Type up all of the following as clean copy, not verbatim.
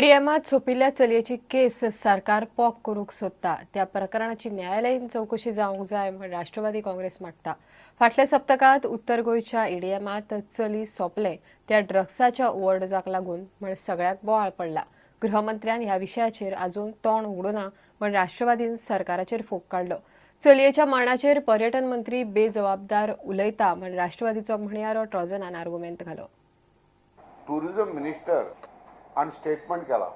ईडीएमात सोंपिल्ल्या चलयेची केस सरकार पॉक करूंक सोदता. त्या प्रकरणाची न्यायालयीन चवकशी जावंक जाय म्हण राष्ट्रवादी काँग्रेस मागता. फाटल्या सप्तकांत उत्तर गोंयच्या ईडीएमात चली सोंपले त्या ड्रग्साच्या ओव्हरडोजाक लागून म्हण सगळ्याक बोवाळ पडला. गृहमंत्र्यान ह्या विशयाचेर अजून तोंड उगडूना म्हण राष्ट्रवादीन सरकाराचेर फोग काडलो. चलयेच्या मरणाचेर पर्यटन मंत्री बेजबाबदार उलयता म्हण राष्ट्रवादीचो म्हणयारो ट्रॉजनान आर्गुमेंत घालो. टुरिझम मिनिस्टर आणि स्टेटमेंट केला,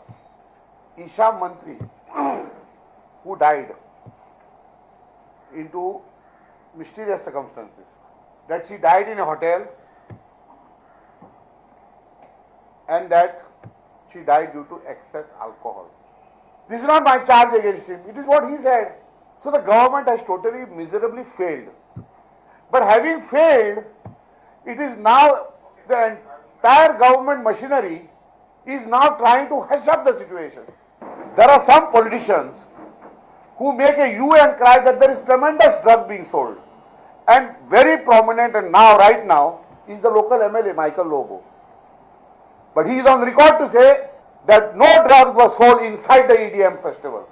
Isha Mantri who died into mysterious circumstances, that she died in a hotel and that she died due to excess alcohol. This is not my charge against him, it is what he said. So the government has totally miserably failed. But having failed, it is now the entire government machinery is now trying to hush up the situation. There are some politicians who make a hue and cry that there is tremendous drug being sold. And very prominent and now, right now, is the local MLA, Michael Lobo. But he is on record to say that no drugs were sold inside the EDM festival.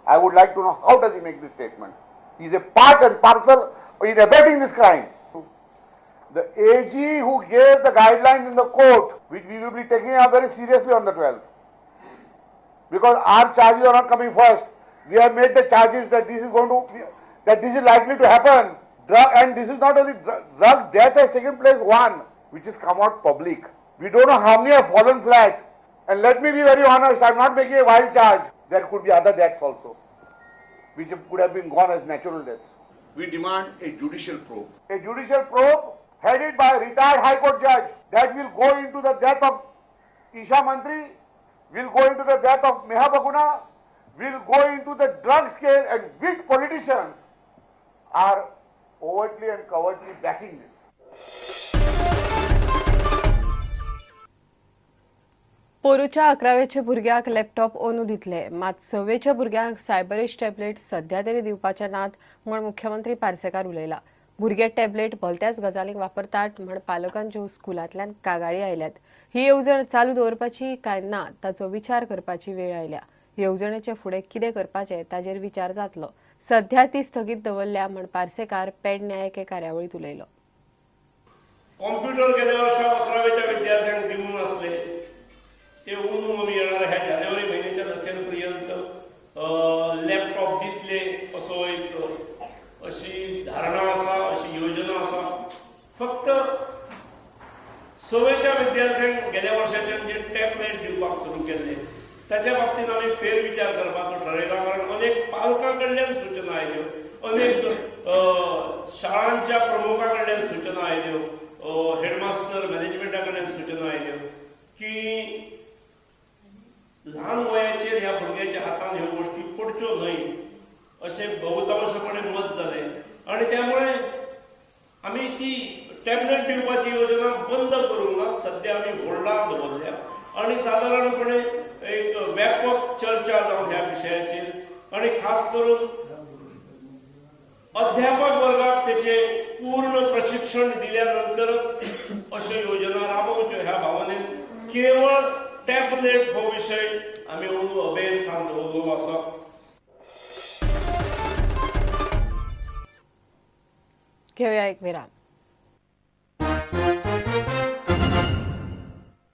I would like to know how does he make this statement. He is a part and parcel in abetting this crime. The AG who gave the guidelines in the court, which we will be taking up very seriously on the 12th, because our charges are not coming first. We have made the charges that this is going to, that this is likely to happen. Drug, and this is not only drug death has taken place, one, which has come out public. We don't know how many have fallen flat. And let me be very honest, I am not making a wild charge. There could be other deaths also, which could have been gone as natural deaths. We demand a judicial probe. A judicial probe headed by a retired High Court judge that will go into the death of Isha Mantri, will go into the death of Meha Bahuguna, will go into the drug scale, and which politicians are overtly and covertly backing this. पोरूच्या 11वेच्या भुरग्याक laptop ओनू दितले, मात 6वेच्या भुरग्यांक सायबरीश tablet सध्या तरी दिवपाचे नात म्हूण मुख्यमंत्री पार्सेकार उलयला. भुरगे टॅबलेट भलत्याच गजालींक वापरतात म्हण पालकांच्यो स्कुलांतल्यान कागाळी आयल्यात. ही येवजण चालू दवरपाची काय ना ताचो विचार करपाची वेळ आयल्या. येवजणेचे फुडें कितें करपाचें ताचेर विचार जातलो. सध्या ती स्थगीत दवरल्या म्हण पार्सेकार पेडण्या एके कार्यावळींत उलयलो. कॉम्प्युटर गेल्या वर्षा 11वेच्या विद्यार्थ्यांक दिवंक नासले, ते अंदू आमी येणाऱ्या ह्या जानेवारी म्हयन्याच्या अखेरपर्यंत लॅपटॉप दितले असो एक अशी धारणा आसा, अशी योजना आसा. फक्त 6वेच्या विद्यार्थ्यांक गेल्या वर्साच्यान जे टॅबलेट दिवपाक सुरू केल्ले ताच्या बाबतींत आमी फेरविचार करपाचो ठरयला, कारण अनेक पालकां कडल्यान सूचना आयल्यो, अनेक शाळांच्या प्रमुखा कडल्यान सूचना आयल्यो, हेडमास्टर मॅनेजमेंटा कडल्यान सूचना आयल्यो की ल्हान वयाचेर ह्या भुरग्याच्या हातान ह्यो गोश्टी पडच्यो न्हय अशें बहुतांशपणे मत जालें आनी त्यामुळे आमी ती टॅबलेट दिवपाची योजना बंद करूंक ना, सद्या आमी होल्डार दवरल्या आनी सादारणपणे एक व्यापक चर्चा जावन ह्या विशयाचेर आनी खास करून अध्यापक वर्गाक तेचे पूर्ण प्रशिक्षण दिल्या नंतरच अश्यो योजना राबोवच्यो ह्या भावनेन केवळ टॅबलेट हो विशय आमी अंदू अबेन्सान दवरलेलो आसा. घेऊया एक विराम.